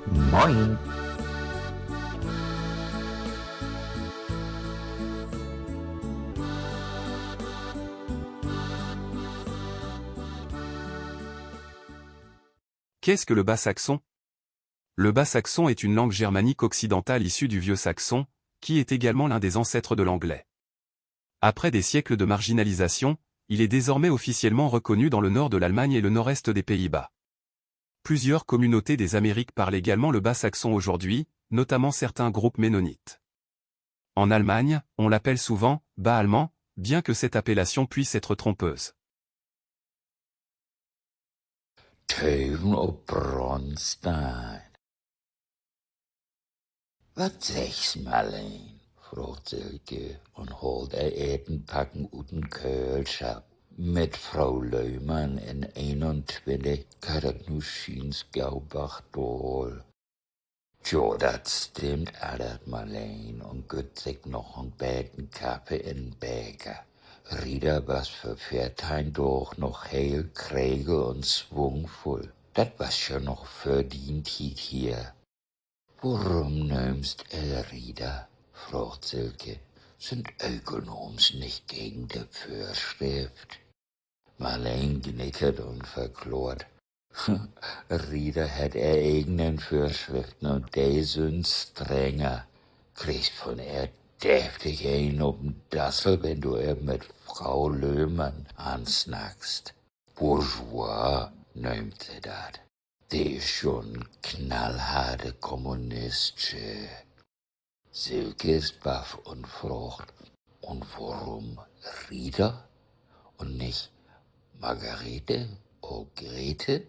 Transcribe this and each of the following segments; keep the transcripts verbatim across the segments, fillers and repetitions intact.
Moin. Qu'est-ce que le bas-saxon ? Le bas-saxon est une langue germanique occidentale issue du vieux saxon, qui est également l'un des ancêtres de l'anglais. Après des siècles de marginalisation, il est désormais officiellement reconnu dans le nord de l'Allemagne et le nord-est des Pays-Bas. Plusieurs communautés des Amériques parlent également le bas-saxon aujourd'hui, notamment certains groupes mennonites. En Allemagne, on l'appelle souvent bas allemand, bien que cette appellation puisse être trompeuse. Töven op Bronstein. Wat seggst, Marleen?, fraagt Silke un haalt ehr Etenpacken ut den Köhlschapp. Mit Fro Löhmann in eenuntwintig geiht dat nu schiens gau bargdaal. Jo, dat stimmt, antert Marleen un gütt sik noch en beten Kaffe in'n Beker. Rita was vör veerteihn Daag noch heel kregel un swungvull. Dat was ja noch vör dien Tiet hier. Worüm nöömst ehr Rita?, fraagt Silke. Sünd Ökelnaams nich gegen de Vörschrift? Marleen gnickert un verklaart: Rita hett ehr egen Vörschriften, un de sünd strenger. Kriggst von ehr deftig een op den Dassel, wenn du ehr mit Fro Löhmann ansnackst. Bourgeois nöömt se dat. De is so'n knallharte Kommunistsche. Silke is baff un fraagt: Un worüm Rita un nich Margarete or Grete?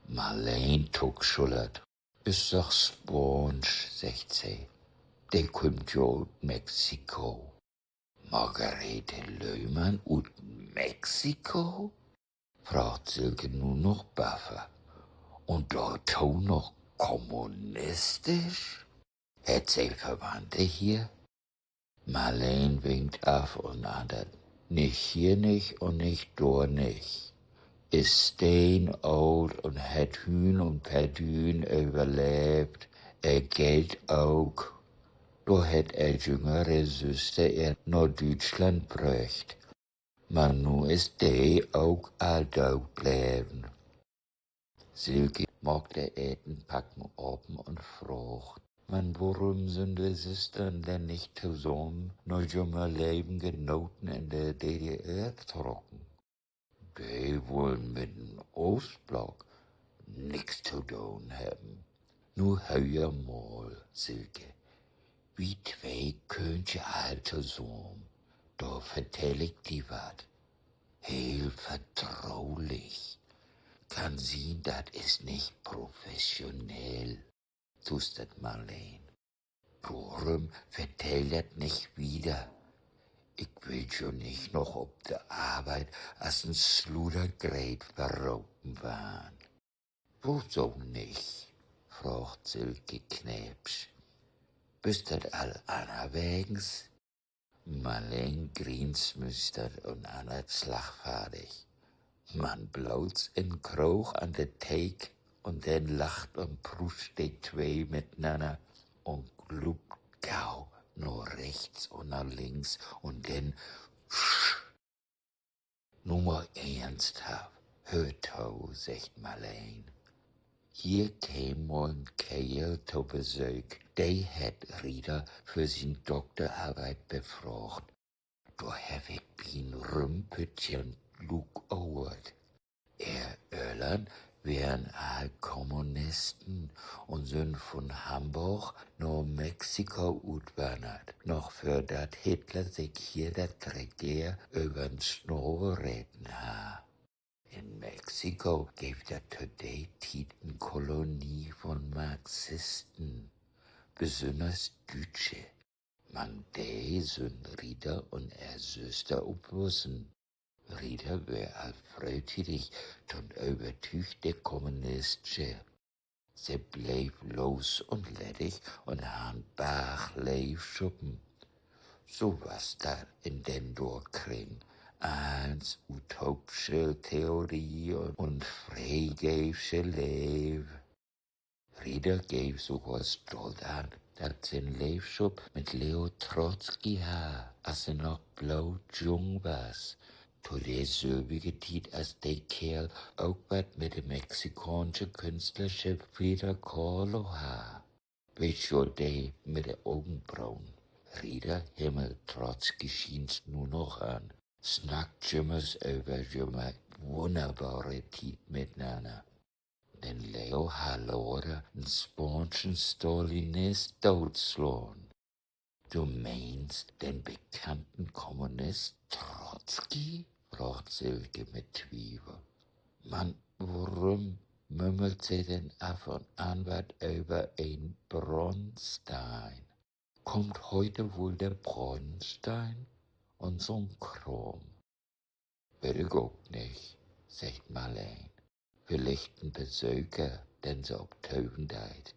Marleen tuckschullert. Is doch Spaansch, seggt se. De kümmt jo ut Mexiko. Margarete Löhmann ut Mexiko?, fraagt Silke nu noch baffer. Un dorto noch kommunistisch? Hett se Verwandte hier? Marleen winkt af un antert: Nich hier nich un nich dor nich. Is steenoolt un hett Hüün un Perdüün överleevt, ehr Geld ok. Dor hett ehr jüngere Süster ehr na Düütschland bröcht. Man nu is de ok al doot bleven. Silke maakt ehr Etenpacken open un fraagt: Man worüm sünd de Süstern denn nich tosamen na jümehr leven Genoten in de D D R trocken? De wullen mit den Oostblock nix to doon hebben. Nu höör mal, Silke. Wi twee köönt je al tosamen. Dor vertell ik di wat. Heel vertrulich. Kann sien, dat is nich professionell, tuustert Marleen. Dorüm vertell dat nich wieder. Ik will jo nich noch op de Arbeit as en Sludergreet verropen warrn. Woso nich?, fraagt Silke kneepsch. Büst dat al annerwegens? Marleen grient, smüstert un antert slagfardig: Man bloots in Kroog an de Theek. Un denn lacht un pruust de twee mitnanner un gluupt gau na rechts un na links un denn Nu man eernsthaft, höör to, seggt Marleen. Hier keem mal en Keerl to Besöök, de hett Rita för sien Dokterarbeit befraagt. Dor heff ik bi'n Rümpütjern luukohrt. Ehr Öllern weren all Kommunisten un sünd vun Hamborg na Mexiko utwannert, noch vördat Hitler sik hier dat Regeer över'n Snavel reten harr. In Mexiko geev dat to de Tiet en Kolonie vun Marxisten, besünners Düütsche. Mank de sünd Rita un ehr Süster opwussen. Rita weer al fröhtiedig to'n övertüügte Kommunistsche. Se bleev los un leddig un harr en Barg Leevschuppen. So was dat in den dor Kring. Allens utoopsche Theorie un freegeevsche Leev. Rita geev sogor stolt an, dat se en Leevschop mit Leo Trotzki harr, as se noch bloot jung was. To de sülvige Tiet, as de Keerl ok wat mit de mexikaansche Künstlersche Frida Kahlo harr. Weetst jo, de mit de Ogenbronen. Rita himmelt Trotzki schients nu noch an. Snackt jümmers över jümehr wunnerbare Tiet mitnanner. Den Leo harr later en spaanschen Stalinist dootslaan. Du meenst den bekannten Kommunist Trotzki?, fraagt Silke mit Twievel. Man worüm mümmelt se denn af un an wat över en Bronstein? Kummt hüüt woll de Bronstein? Un so'n Kraam. Weet ik ok nich, seggt Marleen. Villicht en Besöker, den se op töven deit.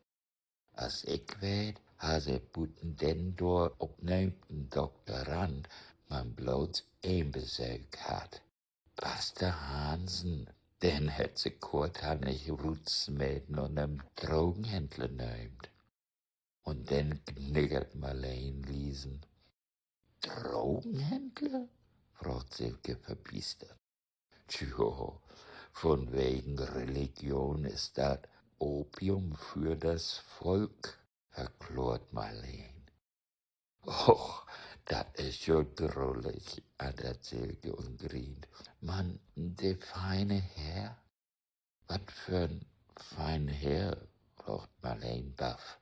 As ik weet, harr se buten den dor opnöömten Doktorand man bloots een Besöök hatt: Paster Hansen. Den hett se korthannig rutsmeten un en Drogenhändler nöömt. Un denn gniggert Marleen liesen. Drogenhändler?, fraagt Silke verbiestert. Tjo, vunwegen Religion is dat Opium für das Volk, verklaart Marleen. Och, dat is jo drullig, antert Silke un grient. Man de fiene Herr? Wat för'n fienen Herr?, fraagt Marleen baff.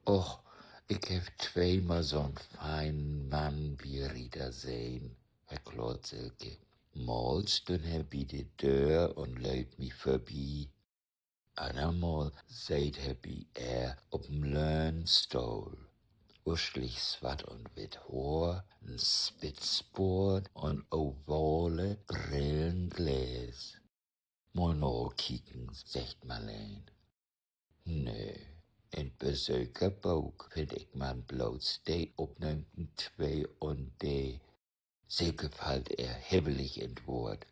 Och, ik heff tweemal so'n fienen Mann bi Rita sehn, verklaart Silke. Mal stünn he bi de Döör un lööt mi vörbi. Annermal seet he bi ehr op en Löhnstohl. Uslich swatt un witt Hoor, en Spitzboort un ovale Brillengläs. Mal nakieken, seggt Marleen. Nee, in't Besökerbook finn ik man bloots de Opnahmen twee un de… Silke fallt ehr hibbelig in't Woort: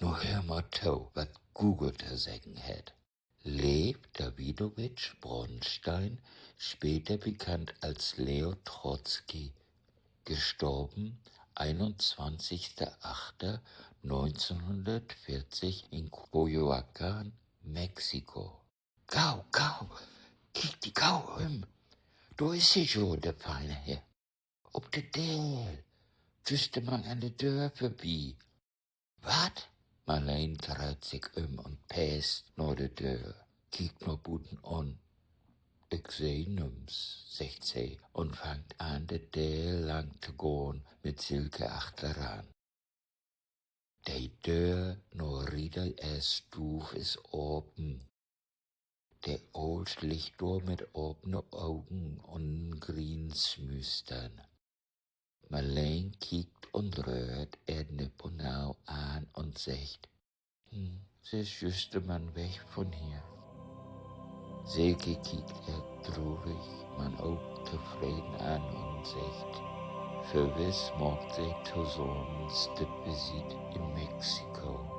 Nu höör mal to, wat Google to seggen hett. Lew Dawidowitsch Bronstein, später bekannt als Leo Trotzki, gestorben einundzwanzigster achter neunzehnhundertvierzig in Coyoacán, Mexiko. Gau, gau, kiek di gau üm. Dor is he jo, de fiene Herr. Op de Deel. Jüst man an de Döör vörbi. Wat? Marleen dreiht sik üm un peest na de Döör, kiekt na buten un… Ik seh nüms, seggt se un fangt an, de Deel lang to gahn, mit Silke achteran. De Döör na Rita ehr Stuuv is apen. De Oolsch liggt dor mit apen Ogen un grient smüstern. Marleen kiekt un röhrt ehr nipp un nau an un seggt: Hm, se is jüst man weg vun hier. Silke kiekt ehr trurig, man ok tofreden an un seggt: Verwiss maakt se tosamen Stippvisiet in Mexiko.